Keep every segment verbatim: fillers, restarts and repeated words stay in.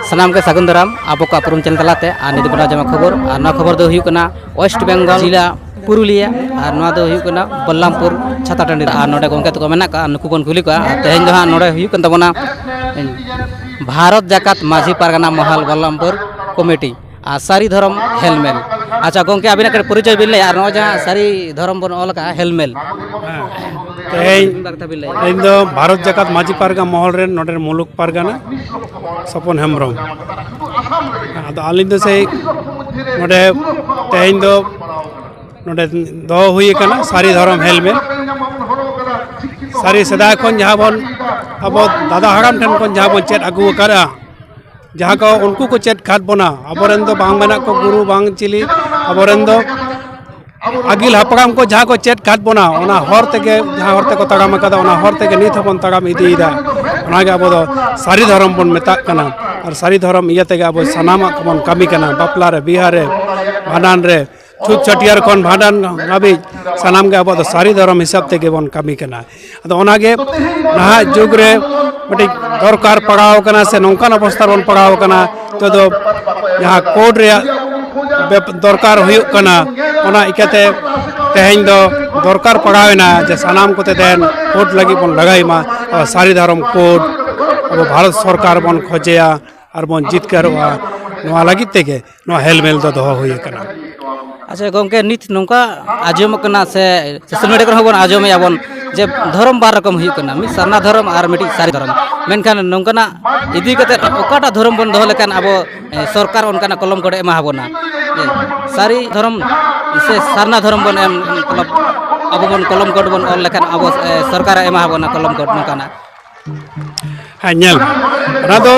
ᱥᱟᱱᱟᱢ ᱜᱮ ᱥᱟᱹᱜᱩᱱ ᱫᱟᱨᱟᱢ ᱟᱵᱚ ᱠᱚᱣᱟᱜ ᱩᱯᱨᱩᱢ ᱪᱮᱱᱮᱞ ᱛᱟᱞᱟᱛᱮ᱾ ᱟᱨ ᱱᱤᱛ ᱵᱚᱱ ᱟᱸᱡᱚᱢᱟ ᱠᱷᱚᱵᱚᱨ, ᱟᱨ ᱱᱚᱣᱟ ᱠᱷᱚᱵᱚᱨ ᱫᱚ ᱦᱩᱭᱩᱜ ᱠᱟᱱᱟ ᱳᱭᱮᱥᱴ ᱵᱮᱝᱜᱚᱞ ᱡᱮᱞᱟ ᱯᱩᱨᱩᱞᱤᱭᱟ, ᱟᱨ ᱱᱚᱣᱟ ᱫᱚ ᱦᱩᱭᱩᱜ ᱠᱟᱱᱟ ᱵᱚᱞᱞᱟᱢᱯᱩᱨ ᱪᱷᱟᱛᱟ ᱴᱟᱺᱰᱤ ᱨᱮ᱾ ᱟᱨ ᱱᱚᱰᱮ ᱜᱚᱢᱠᱮ ᱛᱟᱠᱚ ᱢᱮᱱᱟᱜ ᱠᱚᱣᱟ, ᱱᱩᱠᱩ ᱵᱚᱱ ᱠᱩᱞᱤ ᱠᱚᱣᱟ᱾ ᱟᱨ ᱛᱮᱦᱮᱧ ᱫᱚ ᱦᱟᱸᱜ ᱱᱚᱰᱮ ᱦᱩᱭᱩᱜ ᱠᱟᱱ ᱛᱟᱵᱚᱱᱟ ᱵᱷᱟᱨᱚᱛ ᱡᱟᱠᱟᱛ ᱢᱟᱹᱡᱷᱤ ᱯᱟᱨᱜᱟᱱᱟ ᱢᱚᱦᱚᱞ ᱵᱚᱞᱞᱟᱢᱯᱩᱨ ᱠᱚᱢᱤᱴᱤ ᱟᱨ ᱥᱟᱹᱨᱤ ᱫᱷᱚᱨᱚᱢ ᱦᱮᱞᱢᱮᱞ᱾ ᱟᱪᱪᱷᱟ ᱜᱚᱢᱠᱮ, ᱟᱹᱵᱤᱱᱟᱜ ᱠᱟᱹᱴᱤᱡ ᱯᱚᱨᱤᱪᱚᱭ ᱵᱤᱱ ᱞᱟᱹᱭᱟ, ᱟᱨ ᱱᱚᱜᱼᱚᱭ ᱡᱟᱦᱟᱸ ᱥᱟᱹᱨᱤ ᱫᱷᱚᱨᱚᱢ ᱵᱚᱱ ᱚᱞ ᱟᱠᱟᱫᱼᱟ ᱦᱮᱞᱢᱮᱞ, ᱛᱮᱦᱮᱧ ᱢᱤᱫ ᱵᱟᱨ ᱠᱟᱛᱷᱟ ᱵᱤᱱ ᱞᱟᱹᱭᱟ᱾ ᱤᱧ ᱫᱚ ᱵᱷᱟᱨᱚᱛ ᱡᱟᱠᱟᱛ ᱢᱟᱹᱡᱷᱤ ᱯᱟᱨᱜᱟᱱᱟ ᱢᱚᱦᱚᱞ ᱨᱮᱱ ᱱᱚᱰᱮ ᱨᱮᱱ ᱢᱩᱞᱩᱠ ᱯᱟᱨᱜᱟᱱᱟ ᱥᱚᱯᱚᱱ ᱦᱮᱢᱵᱨᱚᱢ᱾ ᱟᱫᱚ ᱟᱹᱞᱤᱧ ᱫᱚ ᱥᱮᱭ ᱱᱚᱰᱮ ᱛᱮᱦᱮᱧ ᱫᱚ ᱱᱚᱰᱮ ᱫᱚᱦᱚ ᱦᱩᱭ ᱟᱠᱟᱱᱟ ᱥᱟᱹᱨᱤ ᱫᱷᱚᱨᱚᱢ ᱦᱮᱞᱢᱮᱞ᱾ ᱥᱟᱹᱨᱤ ᱥᱮᱫᱟᱭ ᱠᱷᱚᱱ ᱡᱟᱦᱟᱸ ᱵᱚᱱ ᱟᱵᱚ ᱫᱟᱫᱟ ᱦᱟᱲᱟᱢ ᱴᱷᱮᱱ ᱠᱷᱚᱱ ᱡᱟᱦᱟᱸ ᱵᱚᱱ ᱪᱮᱫ ᱟᱹᱜᱩ ᱟᱠᱟᱫᱼᱟ, ᱡᱟᱦᱟᱸ ᱠᱚ ᱩᱱᱠᱩ ᱠᱚ ᱪᱮᱫ ᱠᱟᱫ ᱵᱚᱱᱟ, ᱟᱵᱚᱨᱮᱱ ᱫᱚ ᱵᱟᱝ ᱢᱮᱱᱟᱜ ᱠᱚ ᱜᱩᱨᱩ ᱵᱟᱝ ᱪᱤᱞᱤ, ᱟᱵᱚᱨᱮᱱ ᱫᱚ ᱟᱹᱜᱤᱞ ᱦᱟᱯᱲᱟᱢ ᱠᱚ ᱡᱟᱦᱟᱸ ᱠᱚ ᱪᱮᱫ ᱠᱟᱫ ᱵᱚᱱᱟ, ᱚᱱᱟ ᱦᱚᱨ ᱛᱮᱜᱮ, ᱡᱟᱦᱟᱸ ᱦᱚᱨ ᱛᱮᱠᱚ ᱛᱟᱲᱟᱢ ᱟᱠᱟᱫᱟ, ᱚᱱᱟ ᱦᱚᱨ ᱛᱮᱜᱮ ᱱᱤᱛ ᱦᱚᱸᱵᱚᱱ ᱛᱟᱲᱟᱢ ᱤᱫᱤᱭᱮᱫᱟ᱾ ᱚᱱᱟᱜᱮ ᱟᱵᱚ ᱫᱚ ᱥᱟᱹᱨᱤ ᱫᱷᱚᱨᱚᱢ ᱵᱚᱱ ᱢᱮᱛᱟᱜ ᱠᱟᱱᱟ᱾ ᱟᱨ ᱥᱟᱹᱨᱤ ᱫᱷᱚᱨᱚᱢ ᱤᱭᱟᱹ ᱛᱮᱜᱮ ᱟᱵᱚ ᱥᱟᱱᱟᱢᱟᱜ ᱠᱚᱵᱚᱱ ᱠᱟᱹᱢᱤ ᱠᱟᱱᱟ, ᱵᱟᱯᱞᱟ ᱨᱮ, ᱵᱤᱦᱟᱹ ᱨᱮ, ᱵᱷᱟᱸᱰᱟᱱ ᱨᱮ, ᱪᱷᱩᱛ ᱪᱷᱟᱹᱴᱭᱟᱹᱨ ᱠᱷᱚᱱ ᱵᱷᱟᱸᱰᱟᱱ ᱦᱟᱹᱵᱤᱡ ᱥᱟᱱᱟᱢ ᱜᱮ ᱟᱵᱚ ᱫᱚ ᱥᱟᱹᱨᱤ ᱫᱷᱚᱨᱚᱢ ᱦᱤᱥᱟᱹᱵ ᱛᱮᱜᱮ ᱵᱚᱱ ᱠᱟᱹᱢᱤ ᱠᱟᱱᱟ᱾ ᱟᱫᱚ ᱚᱱᱟᱜᱮ ᱱᱟᱦᱟᱜ ᱡᱩᱜᱽ ᱨᱮ ᱢᱤᱫᱴᱤᱡ ᱫᱚᱨᱠᱟᱨ ᱯᱟᱲᱟᱣ ᱠᱟᱱᱟ, ᱥᱮ ᱱᱚᱝᱠᱟᱱ ᱚᱵᱚᱥᱛᱷᱟ ᱨᱮᱵᱚᱱ ᱯᱟᱲᱟᱣ ᱠᱟᱱᱟ, ᱱᱤᱛᱚᱜ ᱫᱚ ᱡᱟᱦᱟᱸ ᱠᱳᱰ ᱨᱮᱭᱟᱜ ᱵᱮᱯ- ᱫᱚᱨᱠᱟᱨ ᱦᱩᱭᱩᱜ ᱠᱟᱱᱟ᱾ ᱚᱱᱟ ᱤᱠᱟᱹᱛᱮ ᱛᱮᱦᱮᱧ ᱫᱚ ᱫᱚᱨᱠᱟᱨ ᱯᱟᱲᱟᱣᱮᱱᱟ ᱡᱮ ᱥᱟᱱᱟᱢ ᱠᱚᱛᱮ ᱛᱮᱦᱮᱧ ᱠᱳᱰ ᱞᱟᱹᱜᱤᱫ ᱵᱚᱱ ᱞᱟᱜᱟᱭ ᱢᱟ᱾ ᱟᱨ ᱥᱟᱹᱨᱤ ᱫᱷᱚᱨᱚᱢ ᱠᱳᱰ ᱟᱵᱚ ᱵᱷᱟᱨᱚᱛ ᱥᱚᱨᱠᱟᱨ ᱵᱚᱱ ᱠᱷᱚᱡᱮᱭᱟ ᱟᱨ ᱵᱚᱱ ᱡᱤᱛᱠᱟᱹᱨᱚᱜᱼᱟ᱾ ᱱᱚᱣᱟ ᱞᱟᱹᱜᱤᱫ ᱛᱮᱜᱮ ᱱᱚᱣᱟ ᱦᱮᱞᱢᱮᱞ ᱫᱚ ᱫᱚᱦᱚ ᱦᱩᱭ ᱟᱠᱟᱱᱟ᱾ ᱟᱪᱪᱷᱟ ᱜᱚᱢᱠᱮ, ᱱᱤᱛ ᱱᱚᱝᱠᱟ ᱟᱸᱡᱚᱢᱚᱜ ᱠᱟᱱᱟ ᱥᱮ ᱥᱳᱥᱟᱞ ᱢᱤᱰᱤᱭᱟ ᱠᱚᱨᱮ ᱦᱚᱸᱵᱚᱱ ᱟᱸᱡᱚᱢᱮᱫᱼᱟ ᱵᱚᱱ ᱡᱮ ᱫᱷᱚᱨᱚᱢ ᱵᱟᱨ ᱨᱚᱠᱚᱢ ᱦᱩᱭᱩᱜ ᱠᱟᱱᱟ, ᱢᱤᱫ ᱥᱟᱨᱱᱟ ᱫᱷᱚᱨᱚᱢ ᱟᱨ ᱢᱤᱫᱴᱤᱡ ᱥᱟᱹᱨᱤ ᱫᱷᱚᱨᱚᱢ᱾ ᱢᱮᱱᱠᱷᱟᱱ ᱱᱚᱝᱠᱟᱱᱟᱜ ᱤᱫᱤ ᱠᱟᱛᱮ ᱚᱠᱟᱴᱟᱜ ᱫᱷᱚᱨᱚᱢ ᱵᱚᱱ ᱫᱚᱦᱚ ᱞᱮᱠᱷᱟᱱ ᱟᱵᱚ, ᱮ, ᱥᱚᱨᱠᱟᱨ ᱚᱱᱠᱟᱱᱟᱜ ᱠᱚᱞᱚᱢ ᱠᱚᱰᱮ ᱮᱢᱟ ᱵᱚᱱᱟ? ᱮ, ᱥᱟᱹᱨᱤ ᱫᱷᱚᱨᱚᱢ ᱥᱮ ᱥᱟᱨᱱᱟ ᱫᱷᱚᱨᱚᱢ ᱵᱚᱱ ᱮᱢ, ᱢᱚᱛᱞᱚᱵ ᱟᱵᱚ ᱵᱚᱱ ᱠᱚᱞᱚᱢ ᱠᱳᱰ ᱵᱚᱱ ᱚᱞ ᱞᱮᱠᱷᱟᱱ ᱟᱵᱚ, ᱮ, ᱥᱚᱨᱠᱟᱨᱮ ᱮᱢᱟ ᱵᱚᱱᱟ ᱠᱚᱞᱚᱢ ᱠᱳᱰ ᱱᱚᱝᱠᱟᱱᱟᱜ? ᱦᱮᱸ, ᱧᱮᱞ ᱢᱮ, ᱚᱱᱟ ᱫᱚ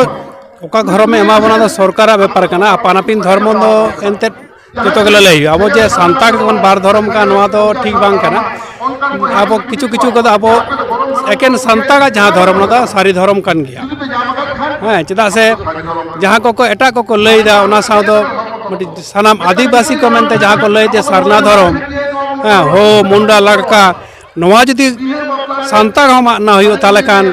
ᱚᱠᱟ ᱫᱷᱚᱨᱚᱢᱮ ᱮᱢᱟ ᱵᱚᱱᱟ ᱫᱚ ᱥᱚᱨᱠᱟᱨᱟᱜ ᱵᱮᱯᱟᱨ ᱠᱟᱱᱟ᱾ ᱟᱯᱟᱱ ᱟᱹᱯᱤᱱ ᱫᱷᱚᱨᱢᱚ ᱫᱚ ᱮᱱᱛᱮᱫ ᱡᱚᱛᱚ ᱜᱮᱞᱮ ᱞᱟᱹᱭ ᱦᱩᱭᱩᱜᱼᱟ᱾ ᱟᱵᱚ ᱡᱮ ᱥᱟᱱᱛᱟᱲ ᱜᱮᱵᱚᱱ ᱵᱟᱨ ᱫᱷᱚᱨᱚᱢ ᱠᱟᱱᱟ, ᱱᱚᱣᱟ ᱫᱚ ᱴᱷᱤᱠ ᱵᱟᱝ ᱠᱟᱱᱟ᱾ ᱟᱵᱚ ᱠᱤᱪᱷᱩ ᱠᱤᱪᱷᱩ ᱠᱚᱫᱚ ᱟᱵᱚ ᱮᱠᱮᱱ ᱥᱟᱱᱛᱟᱲᱟᱜ ᱡᱟᱦᱟᱸ ᱫᱷᱚᱨᱚᱢ, ᱚᱱᱟ ᱫᱚ ᱥᱟᱹᱨᱤ ᱫᱷᱚᱨᱚᱢ ᱠᱟᱱ ᱜᱮᱭᱟ᱾ ᱦᱮᱸ, ᱪᱮᱫᱟᱜ ᱥᱮ ᱡᱟᱦᱟᱸ ᱠᱚᱠᱚ ᱮᱴᱟᱜ ᱠᱚᱠᱚ ᱞᱟᱹᱭᱫᱟ, ᱚᱱᱟ ᱥᱟᱶ ᱫᱚ ᱢᱤᱫᱴᱤᱡ ᱥᱟᱱᱟᱢ ᱟᱹᱫᱤᱵᱟᱹᱥᱤ ᱠᱚ ᱢᱮᱱᱛᱮ ᱡᱟᱦᱟᱸ ᱠᱚ ᱞᱟᱹᱭ ᱡᱮ ᱥᱟᱨᱱᱟ ᱫᱷᱚᱨᱚᱢ, ᱦᱮᱸ, ᱦᱳ, ᱢᱩᱱᱰᱟ, ᱞᱟᱲᱠᱟ, ᱱᱚᱣᱟ ᱡᱩᱫᱤ ᱥᱟᱱᱛᱟᱲ ᱦᱚᱸ ᱢᱟᱜ ᱱᱟ ᱦᱩᱭᱩᱜᱼᱟ, ᱛᱟᱦᱚᱞᱮ ᱠᱷᱟᱱ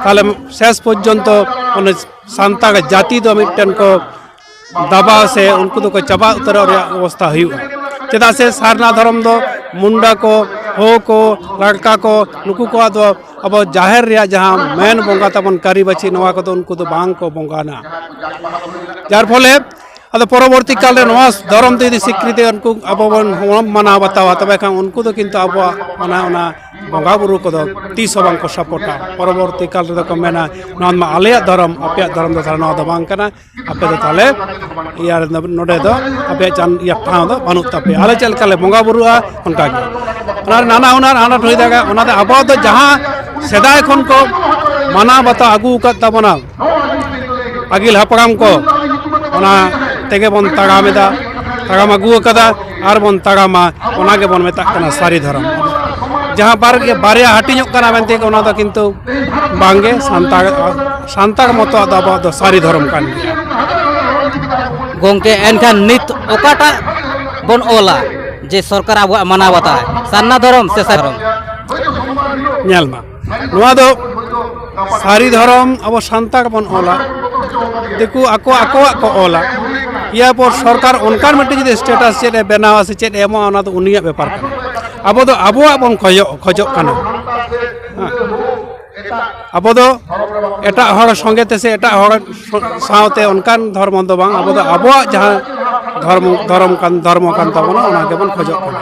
ᱛᱟᱦᱚᱞᱮ ᱥᱮᱥ ᱯᱚᱨᱡᱚᱱᱛᱚ ᱚᱱᱮ ᱥᱟᱱᱛᱟᱲ ᱡᱟᱹᱛᱤ ᱫᱚ ᱢᱤᱫᱴᱮᱱ ᱠᱚ ᱫᱟᱵᱟᱣ ᱥᱮ ᱩᱱᱠᱩ ᱫᱚᱠᱚ ᱪᱟᱵᱟ ᱩᱛᱟᱹᱨᱚᱜ ᱨᱮᱭᱟᱜ ᱚᱵᱚᱥᱛᱟ ᱦᱩᱭᱩᱜᱼᱟ᱾ ᱪᱮᱫᱟᱜ ᱥᱮ ᱥᱟᱨᱱᱟ ᱫᱷᱚᱨᱚᱢ ᱫᱚ ᱢᱩᱱᱰᱟ ᱠᱚ, ᱦᱳ ᱠᱚ, ᱞᱟᱲᱠᱟ ᱠᱚ, ᱱᱩᱠᱩ ᱠᱚᱣᱟᱜ ᱫᱚ ᱟᱵᱚ ᱡᱟᱦᱮᱨ ᱨᱮᱭᱟᱜ ᱡᱟᱦᱟᱸ ᱢᱮᱱ ᱵᱚᱸᱜᱟ ᱛᱟᱵᱚᱱ ᱠᱟᱹᱨᱤ ᱵᱟᱹᱪᱷᱤ, ᱱᱚᱣᱟ ᱠᱚᱫᱚ ᱩᱱᱠᱩ ᱫᱚ ᱵᱟᱝ ᱠᱚ ᱵᱚᱸᱜᱟᱱᱟ᱾ ᱡᱟᱨ ᱯᱷᱚᱞᱮ ᱟᱫᱚ ᱯᱚᱨᱚᱵᱚᱨᱛᱤ ᱠᱟᱞ ᱨᱮ ᱱᱚᱣᱟ ᱫᱷᱚᱨᱚᱢ ᱫᱚ ᱡᱩᱫᱤ ᱥᱤᱠᱨᱤᱛᱤ ᱩᱱᱠᱩ ᱟᱵᱚ ᱵᱚᱱ ᱢᱟᱱᱟᱣ ᱵᱟᱛᱟᱣᱟ, ᱛᱚᱵᱮ ᱠᱷᱟᱱ ᱩᱱᱠᱩ ᱫᱚ ᱠᱤᱱᱛᱩ ᱟᱵᱚᱣᱟᱜ ᱚᱱᱟ, ᱚᱱᱟ ᱵᱚᱸᱜᱟ ᱵᱩᱨᱩ ᱠᱚᱫᱚ ᱛᱤᱥ ᱦᱚᱸ ᱵᱟᱝ ᱠᱚ ᱥᱟᱯᱚᱴᱟ᱾ ᱯᱚᱨᱚᱵᱚᱨᱛᱤ ᱠᱟᱞ ᱨᱮᱫᱚ ᱠᱚ ᱢᱮᱱᱟ, "ᱱᱚᱣᱟ ᱢᱟ ᱟᱞᱮᱭᱟᱜ ᱫᱷᱚᱨᱚᱢ, ᱟᱯᱮᱭᱟᱜ ᱫᱷᱚᱨᱚᱢ ᱫᱚ ᱛᱟᱦᱞᱮ ᱱᱚᱣᱟ ᱫᱚ ᱵᱟᱝ ᱠᱟᱱᱟ, ᱟᱯᱮ ᱫᱚ ᱛᱟᱦᱞᱮ ᱤᱭᱟᱹ ᱨᱮ, ᱱᱚᱰᱮ ᱫᱚ ᱟᱯᱮᱭᱟᱜ ᱪᱟᱱ, ᱤᱭᱟᱹ ᱴᱷᱟᱶ ᱫᱚ ᱵᱟᱹᱱᱩᱜ ᱛᱟᱯᱮᱭᱟ, ᱟᱞᱮ ᱪᱮᱫ ᱞᱮᱠᱟ ᱞᱮ ᱵᱚᱸᱜᱟ ᱵᱩᱨᱩᱜᱼᱟ ᱚᱱᱠᱟ ᱜᱮ᱾" ᱚᱱᱟ ᱨᱮ ᱱᱟᱱᱟ ᱦᱩᱱᱟᱹᱨ ᱟᱱᱟᱴ ᱦᱩᱭ ᱫᱟᱲᱮᱭᱟᱜᱼᱟ᱾ ᱚᱱᱟᱛᱮ ᱟᱵᱚᱣᱟᱜ ᱫᱚ ᱡᱟᱦᱟᱸ ᱥᱮᱫᱟᱭ ᱠᱷᱚᱱ ᱠᱚ ᱢᱟᱱᱟᱣ ᱵᱟᱛᱟᱣ ᱟᱹᱜᱩ ᱟᱠᱟᱫ ᱛᱟᱵᱚᱱᱟ, ᱟᱹᱜᱤᱞ ᱦᱟᱯᱲᱟᱢ ᱠᱚ ᱚᱱᱟ ᱛᱮᱜᱮ ᱵᱚᱱ ᱛᱟᱲᱟᱢ ᱮᱫᱟ, ᱛᱟᱲᱟᱢ ᱟᱹᱜᱩ ᱟᱠᱟᱫᱟ ᱟᱨ ᱵᱚᱱ ᱛᱟᱲᱟᱢᱟ, ᱚᱱᱟ ᱜᱮᱵᱚᱱ ᱢᱮᱛᱟᱜ ᱠᱟᱱᱟ ᱥᱟᱹᱨᱤ ᱫᱷᱚᱨᱚᱢ᱾ ᱡᱟᱦᱟᱸ ᱵᱟᱨ-, ᱵᱟᱨᱭᱟ ᱦᱟᱹᱴᱤᱧᱚᱜ ᱠᱟᱱᱟ ᱢᱮᱱᱛᱮ ᱚᱱᱟ ᱫᱚ ᱠᱤᱱᱛᱩ ᱵᱟᱝᱜᱮ, ᱥᱟᱱᱛᱟᱲ, ᱥᱟᱱᱛᱟᱲ ᱢᱚᱛᱚᱣᱟᱜ ᱫᱚ ᱟᱵᱚᱣᱟᱜ ᱫᱚ ᱥᱟᱹᱨᱤ ᱫᱷᱚᱨᱚᱢ ᱠᱟᱱ ᱜᱮᱭᱟ᱾ ᱜᱚᱢᱠᱮ, ᱮᱱᱠᱷᱟᱱ ᱱᱤᱛ ᱚᱠᱟᱴᱟᱜ ᱵᱚᱱ ᱚᱞᱟ ᱡᱮ ᱥᱚᱨᱠᱟᱨ ᱟᱵᱚᱣᱟᱜ ᱢᱟᱱᱟᱣ ᱵᱟᱛᱟᱣ, ᱥᱟᱨᱱᱟ ᱫᱷᱚᱨᱚᱢ ᱥᱮ ᱥᱟᱨ ᱫᱷᱚᱨᱚᱢ? ᱧᱮᱞ ᱢᱟ, ᱱᱚᱣᱟ ᱫᱚ ᱥᱟᱹᱨᱤ ᱫᱷᱚᱨᱚᱢ ᱟᱵᱚ ᱥᱟᱱᱛᱟᱲ ᱵᱚᱱ ᱚᱞᱟ, ᱫᱤᱠᱩ ᱟᱠᱚ ᱟᱠᱚᱣᱟᱜ ᱠᱚ ᱚᱞᱟ᱾ ᱤᱭᱟᱹ ᱯᱚᱨ ᱥᱚᱨᱠᱟᱨ ᱚᱱᱠᱟᱱ ᱢᱤᱫᱴᱮᱱ ᱡᱩᱫᱤ ᱥᱴᱮᱴᱟᱥ ᱪᱮᱫ ᱮ ᱵᱮᱱᱟᱣᱟ ᱥᱮ ᱪᱮᱫ ᱮ ᱮᱢᱚᱜᱼᱟ, ᱚᱱᱟ ᱫᱚ ᱩᱱᱤᱭᱟᱜ ᱵᱮᱯᱟᱨ ᱠᱟᱱᱟ᱾ ᱟᱵᱚ ᱫᱚ ᱟᱵᱚᱣᱟᱜ ᱵᱚᱱ ᱠᱷᱚᱡᱚᱜ, ᱠᱷᱚᱡᱚᱜ ᱠᱟᱱᱟ᱾ ᱦᱮᱸ᱾ ᱟᱵᱚ ᱫᱚ ᱮᱴᱟᱜ ᱦᱚᱲ ᱥᱚᱸᱜᱮ ᱛᱮ ᱥᱮ ᱮᱴᱟᱜ ᱦᱚᱲ ᱥᱟᱶᱛᱮ ᱚᱱᱠᱟᱱ ᱫᱷᱚᱨᱢᱚ ᱫᱚ ᱵᱟᱝ, ᱟᱵᱚ ᱫᱚ ᱟᱵᱚᱣᱟᱜ ᱡᱟᱦᱟᱸ ᱫᱷᱚᱨᱢᱚ, ᱫᱷᱚᱨᱚᱢ ᱠᱟᱱ, ᱫᱷᱚᱨᱢᱚ ᱠᱟᱱ ᱛᱟᱵᱚᱱᱟ, ᱚᱱᱟ ᱜᱮᱵᱚᱱ ᱠᱷᱚᱡᱚᱜ ᱠᱟᱱᱟ᱾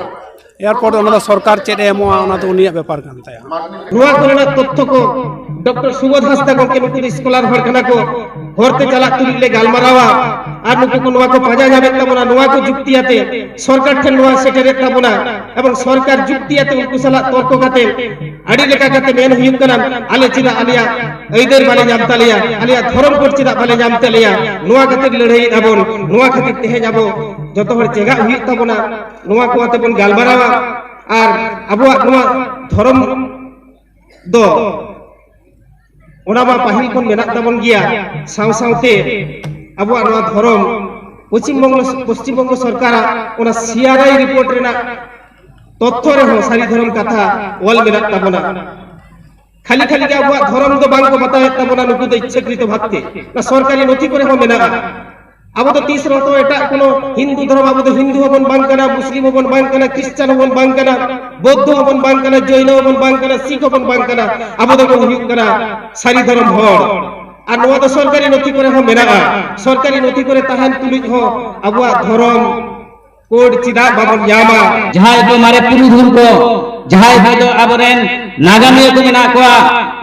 ᱮᱨᱯᱚᱨ ᱫᱚ ᱚᱱᱟ ᱫᱚ ᱥᱚᱨᱠᱟᱨ ᱪᱮᱫ ᱮ ᱮᱢᱚᱜᱼᱟ, ᱚᱱᱟ ᱫᱚ ᱩᱱᱤᱭᱟᱜ ᱵᱮᱯᱟᱨ ᱠᱟᱱ ᱛᱟᱭᱟ᱾ ᱱᱚᱣᱟ ᱠᱚᱨᱮᱱᱟᱜ ᱛᱚᱛᱛᱷᱚ ᱠᱚ ᱰᱚᱠᱴᱚᱨ ᱥᱩᱵᱳᱫᱷ ᱦᱟᱸᱥᱫᱟ ᱜᱚᱢᱠᱮ, ᱱᱩᱠᱩ ᱫᱚ ᱥᱠᱚᱞᱟᱨ ᱦᱚᱲ ᱠᱟᱱᱟ ᱠᱚ, ᱦᱚᱨᱛᱮ ᱪᱟᱞᱟᱜ ᱛᱩᱞᱩᱡ ᱞᱮ ᱜᱟᱞᱢᱟᱨᱟᱣᱟ ᱟᱨ ᱱᱩᱠᱩ ᱠᱚ ᱱᱚᱣᱟ ᱠᱚ ᱯᱟᱸᱡᱟ ᱧᱟᱢᱮᱫ ᱛᱟᱵᱚᱱᱟ, ᱱᱚᱣᱟ ᱠᱚ ᱡᱩᱠᱛᱤ ᱟᱛᱮ ᱥᱚᱨᱠᱟᱨ ᱴᱷᱮᱱ ᱱᱚᱣᱟ ᱥᱮᱴᱮᱨᱮᱫ ᱛᱟᱵᱚᱱᱟ ᱮᱵᱚᱝ ᱥᱚᱨᱠᱟᱨ ᱡᱩᱠᱛᱤ ᱟᱛᱮ ᱩᱱᱠᱩ ᱥᱟᱞᱟᱜ ᱛᱚᱨᱠᱚ ᱠᱟᱛᱮ ᱟᱹᱰᱤ ᱞᱮᱠᱟ ᱠᱟᱛᱮ ᱢᱮᱱ ᱦᱩᱭᱩᱜ ᱠᱟᱱᱟ, ᱟᱞᱮ ᱪᱮᱫᱟᱜ ᱟᱞᱮᱭᱟᱜ ᱟᱹᱭᱫᱟᱹᱨ ᱵᱟᱞᱮ ᱧᱟᱢ ᱛᱟᱞᱮᱭᱟ, ᱟᱞᱮᱭᱟᱜ ᱫᱷᱚᱨᱚᱢ ᱠᱳᱰ ᱪᱮᱫᱟᱜ ᱵᱟᱞᱮ ᱧᱟᱢ ᱛᱟᱞᱮᱭᱟ? ᱱᱚᱣᱟ ᱠᱷᱟᱹᱛᱤᱨ ᱞᱟᱹᱲᱦᱟᱹᱭᱮᱫ ᱟᱵᱚᱱ, ᱱᱚᱣᱟ ᱠᱷᱟᱹᱛᱤᱨ ᱛᱮᱦᱮᱧ ᱟᱵᱚ ᱡᱚᱛᱚ ᱦᱚᱲ ᱪᱮᱸᱜᱷᱟᱜ ᱦᱩᱭᱩᱜ ᱛᱟᱵᱚᱱᱟ᱾ ᱱᱚᱣᱟ ᱠᱚ ᱟᱛᱮ ᱵᱚᱱ ᱜᱟᱞᱢᱟᱨᱟᱣᱟ᱾ ᱟᱨ ᱟᱵᱚᱣᱟᱜ ᱱᱚᱣᱟ ᱫᱷᱚᱨᱚᱢ ᱫᱚ ᱚᱱᱟ ᱢᱟ ᱯᱟᱹᱦᱤᱞ ᱠᱷᱚᱱ ᱢᱮᱱᱟᱜ ᱛᱟᱵᱚᱱ ᱜᱮᱭᱟ, ᱥᱟᱶ ᱥᱟᱶᱛᱮ ᱟᱵᱚᱣᱟᱜ ᱱᱚᱣᱟ ᱫᱷᱚᱨᱚᱢ ᱯᱚᱥᱪᱤᱢ ᱵᱚᱝᱜᱚ, ᱯᱚᱥᱪᱤᱢ ᱵᱚᱝᱜᱚ ᱥᱚᱨᱠᱟᱨᱟᱜ ᱚᱱᱟ ᱥᱤ ᱟᱨ ᱟᱭ ᱨᱤᱯᱳᱨᱴ ᱨᱮᱱᱟᱜ ᱛᱚᱛᱛᱷᱚ ᱨᱮᱦᱚᱸ ᱥᱟᱹᱨᱤ ᱫᱷᱚᱨᱚᱢ ᱠᱟᱛᱷᱟ ᱚᱞ ᱢᱮᱱᱟᱜ ᱛᱟᱵᱚᱱᱟ᱾ ᱠᱷᱟᱹᱞᱤ ᱠᱷᱟᱹᱞᱤ ᱜᱮ ᱟᱵᱚᱣᱟᱜ ᱫᱷᱚᱨᱚᱢ ᱫᱚ ᱵᱟᱝ ᱠᱚ ᱵᱟᱛᱟᱣᱮᱫ ᱛᱟᱵᱚᱱᱟ ᱱᱩᱠᱩ ᱫᱚ ᱤᱪᱪᱷᱟᱹᱠᱨᱤᱛᱚ ᱵᱷᱟᱵᱽᱛᱮ᱾ ᱚᱱᱟ ᱥᱚᱨᱠᱟᱨᱤ ᱱᱚᱛᱷᱤ ᱠᱚᱨᱮ ᱦᱚᱸ ᱢᱮᱱᱟᱜᱼᱟ᱾ ᱟᱵᱚ ᱫᱚ ᱛᱤᱥ ᱨᱮᱦᱚᱸ ᱛᱚ ᱮᱴᱟᱜ ᱠᱳᱱᱳ ᱦᱤᱱᱫᱩ ᱫᱷᱚᱨᱚᱢ, ᱟᱵᱚ ᱫᱚ ᱦᱤᱱᱫᱩ ᱦᱚᱸᱵᱚᱱ ᱵᱟᱝ ᱠᱟᱱᱟ, ᱢᱩᱥᱞᱤᱢ ᱦᱚᱸᱵᱚᱱ ᱵᱟᱝ ᱠᱟᱱᱟ, ᱠᱷᱨᱤᱥᱪᱟᱱ ᱦᱚᱸᱵᱚᱱ ᱵᱟᱝ ᱠᱟᱱᱟ, ᱵᱚᱫᱽᱫᱷᱚ ᱦᱚᱸᱵᱚᱱ ᱵᱟᱝ ᱠᱟᱱᱟ, ᱡᱚᱭᱱᱚ ᱦᱚᱸᱵᱚᱱ ᱵᱟᱝ ᱠᱟᱱᱟ, ᱥᱤᱠᱷ ᱦᱚᱸᱵᱚᱱ ᱵᱟᱝ ᱠᱟᱱᱟ᱾ ᱟᱵᱚ ᱫᱚᱵᱚᱱ ᱦᱩᱭᱩᱜ ᱠᱟᱱᱟ ᱥᱟᱹᱨᱤ ᱫᱷᱚᱨᱚᱢ ᱦᱚᱲ᱾ ᱟᱨ ᱱᱚᱣᱟ ᱫᱚ ᱥᱚᱨᱠᱟᱨᱤ ᱱᱚᱛᱷᱤ ᱠᱚᱨᱮ ᱦᱚᱸ ᱢᱮᱱᱟᱜᱼᱟ᱾ ᱥᱚᱨᱠᱟᱨᱤ ᱱᱚᱛᱷᱤ ᱠᱚᱨᱮ ᱛᱟᱦᱮᱱ ᱛᱩᱞᱩᱡ ᱦᱚᱸ ᱟᱵᱚᱣᱟᱜ ᱫᱷᱚᱨᱚᱢ ᱠᱳᱰ ᱪᱮᱫᱟᱜ ᱵᱟᱵᱚᱱ ᱧᱟᱢᱟ? ᱡᱟᱦᱟᱸᱭ ᱠᱚ ᱢᱟᱨᱮ ᱯᱩᱨᱩᱫᱷᱩᱞ ᱠᱚ, ᱡᱟᱦᱟᱸᱭ ᱠᱚᱫᱚ ᱟᱵᱚᱨᱮᱱ ᱱᱟᱜᱟᱢᱤᱭᱟᱹ ᱠᱚ ᱢᱮᱱᱟᱜ ᱠᱚᱣᱟ,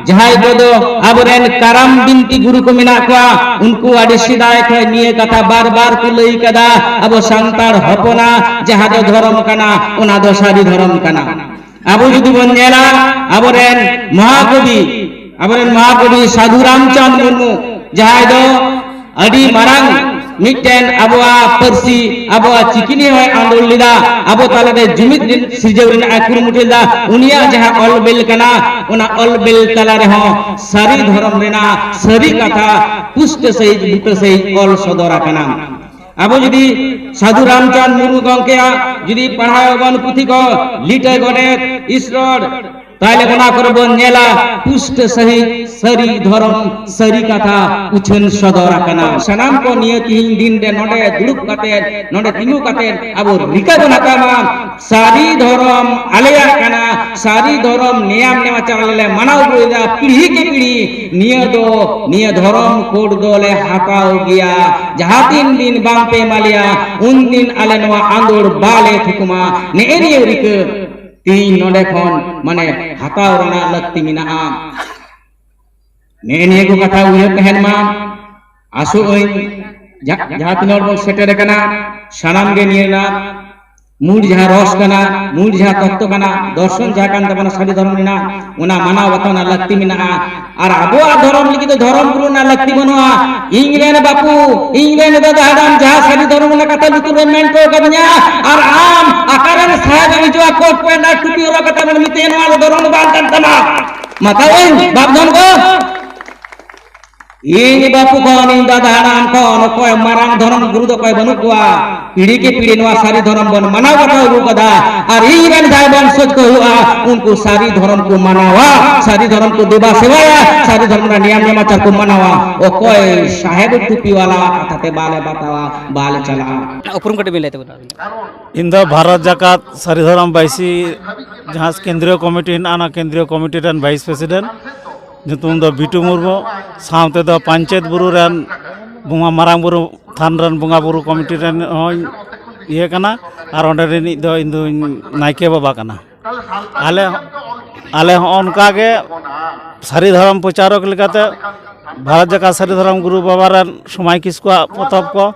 ᱡᱟᱦᱟᱸᱭ ᱠᱚᱫᱚ ᱟᱵᱚᱨᱮᱱ ᱠᱟᱨᱟᱢ ᱵᱤᱱᱛᱤ ᱜᱩᱨᱩ ᱠᱚ ᱢᱮᱱᱟᱜ ᱠᱚᱣᱟ, ᱩᱱᱠᱩ ᱟᱹᱰᱤ ᱥᱮᱫᱟᱭ ᱠᱷᱚᱱ ᱱᱤᱭᱟᱹ ᱠᱟᱛᱷᱟ ᱵᱟᱨ ᱵᱟᱨ ᱠᱚ ᱞᱟᱹᱭ ᱠᱟᱫᱟ, ᱟᱵᱚ ᱥᱟᱱᱛᱟᱲ ᱦᱚᱯᱚᱱᱟᱜ ᱡᱟᱦᱟᱸ ᱫᱚ ᱫᱷᱚᱨᱚᱢ ᱠᱟᱱᱟ, ᱚᱱᱟ ᱫᱚ ᱥᱟᱹᱨᱤ ᱫᱷᱚᱨᱚᱢ ᱠᱟᱱᱟ᱾ ᱟᱵᱚ ᱡᱩᱫᱤ ᱵᱚᱱ ᱧᱮᱞᱟ, ᱟᱵᱚᱨᱮᱱ ᱢᱚᱦᱟᱠᱚᱵᱤ, ᱟᱵᱚᱨᱮᱱ ᱢᱚᱦᱟᱠᱚᱵᱤ ᱥᱟᱹᱫᱷᱩ ᱨᱟᱢᱪᱟᱸᱫᱽ ᱢᱩᱨᱢᱩ, ᱡᱟᱦᱟᱸᱭ ᱫᱚ ᱟᱹᱰᱤ ᱢᱟᱨᱟᱝ ᱢᱤᱫᱴᱮᱱ ᱟᱵᱚᱣᱟᱜ ᱯᱟᱹᱨᱥᱤ, ᱟᱵᱚᱣᱟᱜ ᱪᱤᱠᱤ ᱱᱤᱭᱮ ᱦᱚᱸᱭ ᱟᱸᱫᱳᱲ ᱞᱮᱫᱟ, ᱟᱵᱚ ᱛᱟᱞᱟᱨᱮ ᱡᱩᱢᱤᱫ ᱥᱤᱨᱡᱟᱹᱣ ᱨᱮᱱᱟᱜ ᱮ ᱠᱩᱨᱩᱢᱩᱴᱩ ᱞᱮᱫᱟ᱾ ᱩᱱᱤᱭᱟᱜ ᱡᱟᱦᱟᱸ ᱚᱞ ᱵᱮᱞ ᱠᱟᱱᱟ, ᱚᱱᱟ ᱚᱞ ᱵᱮᱞ ᱛᱟᱞᱟ ᱨᱮᱦᱚᱸ ᱥᱟᱹᱨᱤ ᱫᱷᱚᱨᱚᱢ ᱨᱮᱱᱟᱜ ᱥᱟᱹᱨᱤ ᱠᱟᱛᱷᱟ ᱯᱩᱥᱴᱟᱹ ᱥᱟᱹᱦᱤᱡ ᱵᱩᱴᱟᱹ ᱥᱟᱹᱦᱤᱡ ᱚᱞ ᱥᱚᱫᱚᱨ ᱟᱠᱟᱱᱟ᱾ ᱟᱵᱚ ᱡᱩᱫᱤ ᱥᱟᱹᱫᱷᱩ ᱨᱟᱢᱪᱟᱸᱫᱽ ᱢᱩᱨᱢᱩ ᱜᱚᱢᱠᱮᱭᱟᱜ ᱡᱩᱫᱤ ᱯᱟᱲᱦᱟᱣ ᱟᱵᱚᱱ ᱯᱩᱛᱷᱤ ᱠᱚ, ᱞᱤᱴᱟᱹ ᱜᱚᱰᱮᱛ, ᱤᱥᱨᱚᱲ, ᱛᱟᱦᱞᱮ ᱚᱱᱟ ᱠᱚᱨᱮ ᱵᱚᱱ ᱧᱮᱞᱟ ᱯᱩᱥᱴᱟᱹ ᱥᱟᱹᱦᱤᱡ ᱥᱟᱹᱨᱤ ᱫᱷᱚᱨᱚᱢ, ᱥᱟᱹᱨᱤ ᱠᱟᱛᱷᱟ ᱩᱪᱷᱟᱹᱱ ᱥᱚᱫᱚᱨ ᱟᱠᱟᱱᱟ᱾ ᱥᱟᱱᱟᱢ ᱠᱚ ᱱᱤᱭᱟᱹ ᱛᱤᱦᱤᱧ ᱫᱤᱱ ᱨᱮ ᱱᱚᱰᱮ ᱫᱩᱲᱩᱵ ᱠᱟᱛᱮ, ᱱᱚᱰᱮ ᱛᱤᱸᱜᱩ ᱠᱟᱛᱮ ᱟᱵᱚ ᱨᱤᱠᱟᱹ ᱵᱚᱱ ᱦᱟᱛᱟᱣ ᱢᱟ, ᱥᱟᱹᱨᱤ ᱫᱷᱚᱨᱚᱢ ᱟᱞᱮᱭᱟᱜ ᱠᱟᱱᱟ, ᱥᱟᱹᱨᱤ ᱫᱷᱚᱨᱚᱢ ᱱᱮᱭᱟᱢ ᱱᱮᱢᱟᱪᱟᱨ ᱟᱞᱮ ᱞᱮ ᱢᱟᱱᱟᱣ ᱟᱹᱜᱩᱭᱮᱫᱟ ᱯᱤᱲᱦᱤ ᱠᱮ ᱯᱤᱲᱦᱤ, ᱱᱤᱭᱟᱹ ᱫᱚ, ᱱᱤᱭᱟᱹ ᱫᱷᱚᱨᱚᱢ ᱠᱳᱰ ᱫᱚᱞᱮ ᱦᱟᱛᱟᱣ ᱜᱮᱭᱟ᱾ ᱡᱟᱦᱟᱸ ᱛᱤᱱ ᱫᱤᱱ ᱵᱟᱝ ᱯᱮ ᱮᱢᱟ ᱞᱮᱭᱟ, ᱩᱱ ᱫᱤᱱ ᱟᱞᱮ ᱱᱚᱣᱟ ᱟᱸᱫᱳᱲ ᱵᱟᱞᱮ ᱛᱷᱩᱠᱩᱢᱟ᱾ ᱱᱮᱜᱼᱮ ᱱᱤᱭᱟᱹ ᱨᱤᱠᱟᱹ ᱛᱤᱦᱤᱧ ᱱᱚᱰᱮ ᱠᱷᱚᱱ ᱢᱟᱱᱮ ᱦᱟᱛᱟᱣ ᱨᱮᱱᱟᱜ ᱞᱟᱹᱠᱛᱤ ᱢᱮᱱᱟᱜᱼᱟ᱾ ᱱᱮᱜᱼᱮ ᱱᱤᱭᱟᱹ ᱠᱚ ᱠᱟᱛᱷᱟ ᱩᱭᱦᱟᱹᱨ ᱛᱟᱦᱮᱱ ᱢᱟ᱾ ᱟᱥᱚᱜ ᱟᱹᱧ ᱡᱟ-, ᱡᱟᱦᱟᱸ ᱛᱤᱱᱟᱹᱜ ᱦᱚᱲ ᱵᱚᱱ ᱥᱮᱴᱮᱨ ᱟᱠᱟᱱᱟ, ᱥᱟᱱᱟᱢ ᱜᱮ ᱱᱤᱭᱟᱹ ᱨᱮᱱᱟᱜ ᱢᱩᱞ ᱡᱟᱦᱟᱸ ᱨᱚᱥ ᱠᱟᱱᱟ, ᱢᱩᱞ ᱡᱟᱦᱟᱸ ᱛᱚᱛᱛᱚ ᱠᱟᱱᱟ, ᱫᱚᱨᱥᱚᱱ ᱡᱟᱦᱟᱸ ᱠᱟᱱ ᱛᱟᱵᱚᱱᱟ ᱥᱟᱹᱨᱤ ᱫᱷᱚᱨᱚᱢ ᱨᱮᱱᱟᱜ, ᱚᱱᱟ ᱢᱟᱱᱟᱣ ᱵᱟᱛᱟᱣ ᱨᱮᱱᱟᱜ ᱞᱟᱹᱠᱛᱤ ᱢᱮᱱᱟᱜᱼᱟ᱾ ᱟᱨ ᱟᱵᱚᱣᱟᱜ ᱫᱷᱚᱨᱚᱢ ᱞᱟᱹᱜᱤᱫ ᱫᱚ ᱫᱷᱚᱨᱚᱢ ᱜᱩᱨᱩ ᱨᱮᱱᱟᱜ ᱞᱟᱹᱠᱛᱤ ᱵᱟᱹᱱᱩᱜᱼᱟ᱾ ᱤᱧ ᱨᱮᱱ ᱵᱟᱹᱯᱩ, ᱤᱧ ᱨᱮᱱ ᱫᱟᱫᱟ ᱦᱟᱲᱟᱢ ᱡᱟᱦᱟᱸ ᱥᱟᱹᱨᱤ ᱫᱷᱚᱨᱚᱢ ᱨᱮᱱᱟᱜ ᱠᱟᱛᱷᱟ ᱞᱩᱛᱩᱨ ᱨᱮᱢ ᱢᱮᱱ ᱦᱚᱴᱚ ᱠᱟᱫᱤᱧᱟ, ᱟᱨ ᱟᱢ ᱚᱠᱟᱨᱮᱱ ᱥᱟᱦᱮᱵ ᱮᱢ ᱦᱤᱡᱩᱜᱼᱟ, ᱠᱳᱴ ᱯᱮᱱᱴ ᱟᱨ ᱴᱩᱯᱤ ᱦᱚᱨᱚᱜ ᱠᱟᱛᱮ ᱵᱚᱱ ᱢᱮᱛᱟᱭᱟ, ᱱᱚᱣᱟ ᱫᱚ ᱫᱷᱚᱨᱚᱢ ᱫᱚ ᱵᱟᱝ ᱠᱟᱱ ᱛᱟᱢᱟ᱾ ᱢᱟᱛᱟᱣᱟᱹᱧ ᱵᱟᱯ ᱫᱷᱚᱱ ᱠᱚ᱾ ᱤᱧ ᱵᱟᱹᱯᱩ ᱠᱷᱚᱱ, ᱤᱧ ᱫᱟᱫᱟ ᱦᱟᱲᱟᱢ ᱠᱷᱚᱱ ᱚᱠᱚᱭ ᱢᱟᱨᱟᱝ ᱫᱷᱚᱨᱚᱢ ᱜᱩᱨᱩ ᱫᱚ ᱚᱠᱚᱭ ᱵᱟᱹᱱᱩᱜ ᱠᱚᱣᱟ᱾ ᱯᱤᱲᱦᱤ ᱠᱮ ᱯᱤᱲᱦᱤ ᱱᱚᱣᱟ ᱥᱟᱹᱨᱤ ᱫᱷᱚᱨᱚᱢ ᱵᱚᱱ ᱢᱟᱱᱟᱣ ᱵᱟᱛᱟᱣ ᱟᱹᱜᱩ ᱠᱟᱫᱟ᱾ ᱟᱨ ᱤᱧ ᱨᱮᱱ ᱡᱟᱦᱟᱸᱭ ᱵᱚᱝᱥᱚᱡᱽ ᱠᱚ ᱦᱩᱭᱩᱜᱼᱟ, ᱩᱱᱠᱩ ᱥᱟᱹᱨᱤ ᱫᱷᱚᱨᱚᱢ ᱠᱚ ᱢᱟᱱᱟᱣᱟ, ᱥᱟᱹᱨᱤ ᱫᱷᱚᱨᱚᱢ ᱠᱚ ᱫᱮᱵᱟ ᱥᱮᱵᱟᱭᱟ, ᱥᱟᱹᱨᱤ ᱫᱷᱚᱨᱚᱢ ᱨᱮᱱᱟᱜ ᱱᱤᱭᱟᱢ ᱱᱮᱢᱟᱪᱟᱨ ᱠᱚ ᱢᱟᱱᱟᱣᱟ᱾ ᱚᱠᱚᱭ ᱥᱟᱦᱮᱵ ᱴᱩᱯᱤ ᱣᱟᱞᱟ ᱠᱟᱛᱷᱟ ᱛᱮ ᱵᱟᱞᱮ ᱵᱟᱛᱟᱣᱟ, ᱵᱟᱞᱮ ᱪᱟᱞᱟᱜᱼᱟ᱾ ᱩᱯᱨᱩᱢ ᱠᱟᱹᱴᱤᱡ ᱵᱤᱱ ᱞᱟᱹᱭ ᱛᱟᱵᱚᱱᱟ ᱟᱹᱵᱤᱱ ᱫᱚ? ᱤᱧ ᱫᱚ ᱵᱷᱟᱨᱚᱛ ᱡᱟᱠᱟᱛ ᱥᱟᱹᱨᱤ ᱫᱷᱚᱨᱚᱢ ᱵᱟᱭᱥᱤ ᱡᱟᱦᱟᱸ ᱠᱮᱱᱫᱨᱤᱭᱚ ᱠᱚᱢᱤᱴᱤ ᱦᱮᱱᱟᱜᱼᱟ, ᱚᱱᱟ ᱠᱮᱱᱫᱨᱤᱭᱚ ᱠᱚᱢᱤᱴᱤ ᱨᱮᱱ ᱵᱷᱟᱭᱤᱥ ᱯᱨᱮᱥᱤᱰᱮᱱᱴ᱾ ᱧᱩᱛᱩᱢ ᱫᱚ ᱵᱤᱴᱩ ᱢᱩᱨᱢᱩ᱾ ᱥᱟᱶᱛᱮ ᱫᱚ ᱯᱟᱧᱪᱮᱛ ᱵᱩᱨᱩ ᱨᱮᱱ ᱵᱚᱸᱜᱟ, ᱢᱟᱨᱟᱝ ᱵᱩᱨᱩ ᱛᱷᱟᱱ ᱨᱮᱱ ᱵᱚᱸᱜᱟ ᱵᱩᱨᱩ ᱠᱚᱢᱤᱴᱤ ᱨᱮᱱ ᱦᱚᱸᱧ ᱤᱭᱟᱹ ᱠᱟᱱᱟ, ᱟᱨ ᱚᱸᱰᱮ ᱨᱤᱱᱤᱡ ᱫᱚ ᱤᱧ ᱫᱚᱧ ᱱᱟᱭᱠᱮ ᱵᱟᱵᱟ ᱠᱟᱱᱟ᱾ ᱟᱞᱮ, ᱟᱞᱮ ᱦᱚᱸ ᱚᱱᱠᱟ ᱜᱮ ᱥᱟᱹᱨᱤ ᱫᱷᱚᱨᱚᱢ ᱯᱨᱚᱪᱟᱨᱚᱠ ᱞᱮᱠᱟᱛᱮ ᱵᱷᱟᱨᱚᱛ ᱡᱟᱠᱟᱛ ᱥᱟᱹᱨᱤ ᱫᱷᱚᱨᱚᱢ ᱜᱩᱨᱩ ᱵᱟᱵᱟ ᱨᱮᱱ ᱥᱚᱢᱟᱭ ᱠᱤᱥᱠᱩᱣᱟᱜ ᱯᱚᱛᱚᱵ ᱠᱚ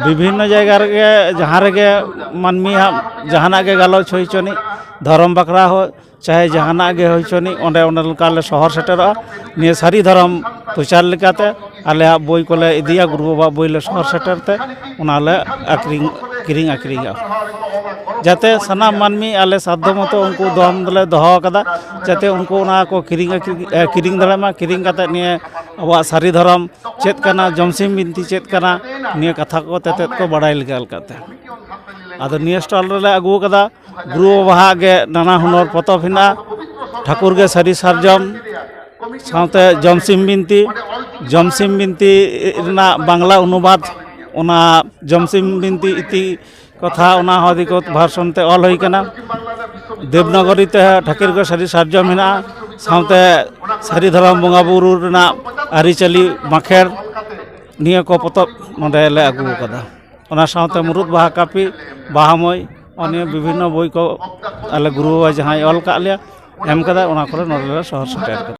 ᱵᱤᱵᱷᱤᱱᱱᱚ ᱡᱟᱭᱜᱟ ᱨᱮᱜᱮ, ᱡᱟᱦᱟᱸ ᱨᱮᱜᱮ ᱢᱟᱹᱱᱢᱤᱭᱟᱜ ᱡᱟᱦᱟᱱᱟᱜ ᱜᱮ ᱜᱟᱞᱚᱪ ᱦᱩᱭ ᱦᱚᱪᱚᱱᱤᱡ, ᱫᱷᱚᱨᱚᱢ ᱵᱟᱠᱷᱨᱟ ᱦᱚᱸ ᱪᱟᱦᱮ ᱡᱟᱦᱟᱱᱟᱜ ᱜᱮ ᱦᱩᱭ ᱦᱚᱪᱚᱱᱤᱡ, ᱚᱸᱰᱮ, ᱚᱸᱰᱮ ᱞᱮᱠᱟ ᱞᱮ ᱥᱚᱦᱚᱨ ᱥᱮᱴᱮᱨᱚᱜᱼᱟ᱾ ᱱᱤᱭᱟᱹ ᱥᱟᱹᱨᱤ ᱫᱷᱚᱨᱚᱢ ᱯᱨᱚᱪᱟᱨ ᱞᱮᱠᱟᱛᱮ ᱟᱞᱮᱭᱟᱜ ᱵᱳᱭ ᱠᱚᱞᱮ ᱤᱫᱤᱭᱟ, ᱜᱩᱨᱩ ᱵᱟᱵᱟᱣᱟᱜ ᱵᱳᱭ ᱞᱮ ᱥᱚᱦᱚᱨ ᱥᱮᱴᱮᱨ ᱛᱮ ᱚᱱᱟ ᱞᱮ ᱟᱠᱷᱨᱤᱧ, ᱠᱤᱨᱤᱧ ᱟᱠᱷᱨᱤᱧᱟ᱾ ᱡᱟᱛᱮ ᱥᱟᱱᱟᱢ ᱢᱟᱹᱱᱢᱤ ᱟᱞᱮ ᱥᱟᱫᱷᱚ ᱢᱚᱛᱚ ᱩᱱᱠᱩ ᱫᱚᱢ ᱫᱚᱞᱮ ᱫᱚᱦᱚ ᱟᱠᱟᱫᱟ, ᱡᱟᱛᱮ ᱩᱱᱠᱩ ᱚᱱᱟ ᱠᱚ ᱠᱤᱨᱤᱧ ᱟᱠᱷᱨᱤᱧ, ᱮ, ᱠᱤᱨᱤᱧ ᱫᱟᱲᱮᱭᱟᱜ ᱢᱟ, ᱠᱤᱨᱤᱧ ᱠᱟᱛᱮ ᱱᱤᱭᱟᱹ ᱟᱵᱚᱣᱟᱜ ᱥᱟᱹᱨᱤ ᱫᱷᱚᱨᱚᱢ ᱪᱮᱫ ᱠᱟᱱᱟ, ᱡᱚᱢᱥᱤᱢ ᱵᱤᱱᱛᱤ ᱪᱮᱫ ᱠᱟᱱᱟ, ᱱᱤᱭᱟᱹ ᱠᱟᱛᱷᱟ ᱠᱚ ᱛᱮᱛᱮᱫ ᱠᱚ ᱵᱟᱲᱟᱭ ᱞᱮᱠᱟ ᱞᱮᱠᱟᱛᱮ᱾ ᱟᱫᱚ ᱱᱤᱭᱟᱹ ᱥᱴᱚᱞ ᱨᱮᱞᱮ ᱟᱹᱜᱩ ᱟᱠᱟᱫᱟ ᱜᱩᱨᱩ ᱵᱟᱵᱟᱣᱟᱜ ᱜᱮ ᱱᱟᱱᱟ ᱦᱩᱱᱟᱹᱨ ᱯᱚᱛᱚᱵ ᱦᱮᱱᱟᱜᱼᱟ, ᱴᱷᱟᱹᱠᱩᱨ ᱜᱮ ᱥᱟᱹᱨᱤ ᱥᱟᱨᱡᱚᱢ, ᱥᱟᱶᱛᱮ ᱡᱚᱢᱥᱤᱢ ᱵᱤᱱᱛᱤ, ᱡᱚᱢᱥᱤᱢ ᱵᱤᱱᱛᱤ ᱨᱮᱱᱟᱜ ᱵᱟᱝᱞᱟ ᱚᱱᱩᱵᱟᱫ, ᱚᱱᱟ ᱡᱚᱢᱥᱤᱢ ᱵᱤᱱᱛᱤ ᱤᱛᱤ ᱠᱟᱛᱷᱟ, ᱚᱱᱟ ᱦᱚᱸ ᱫᱤᱠᱩ ᱵᱷᱟᱨᱥᱚᱱ ᱛᱮ ᱚᱞ ᱦᱩᱭ ᱠᱟᱱᱟ᱾ ᱫᱮᱵᱽᱱᱟᱜᱚᱨᱤ ᱛᱮ ᱴᱷᱟᱹᱠᱩᱨ ᱜᱮ ᱥᱟᱹᱨᱤ ᱥᱟᱨᱡᱚᱢ ᱦᱮᱱᱟᱜᱼᱟ, ᱥᱟᱶᱛᱮ ᱥᱟᱹᱨᱤ ᱫᱷᱚᱨᱚᱢ ᱵᱚᱸᱜᱟ ᱵᱩᱨᱩ ᱨᱮᱱᱟᱜ ᱟᱹᱨᱤᱪᱟᱹᱞᱤ ᱵᱟᱸᱠᱷᱮᱲ, ᱱᱤᱭᱟᱹ ᱠᱚ ᱯᱚᱛᱚᱵ ᱱᱚᱰᱮ ᱞᱮ ᱟᱹᱜᱩ ᱟᱠᱟᱫᱟ᱾ ᱚᱱᱟ ᱥᱟᱶᱛᱮ ᱢᱩᱨᱩᱫ ᱵᱟᱦᱟ ᱠᱟᱹᱯᱤ, ᱵᱟᱦᱟ ᱢᱟᱹᱭ, ᱱᱤᱭᱟᱹ ᱵᱤᱵᱷᱤᱱᱱᱚ ᱵᱳᱭ ᱠᱚ ᱟᱞᱮ ᱜᱩᱨᱩ ᱵᱟᱵᱟ ᱡᱟᱦᱟᱸᱭ ᱚᱞ ᱠᱟᱜ ᱞᱮᱭᱟ, ᱮᱢ ᱠᱟᱫᱟ, ᱚᱱᱟ ᱠᱚᱨᱮ ᱱᱚᱰᱮ ᱞᱮ ᱥᱚᱦᱚᱨ ᱥᱮᱴᱮᱨ ᱠᱟᱫᱟ᱾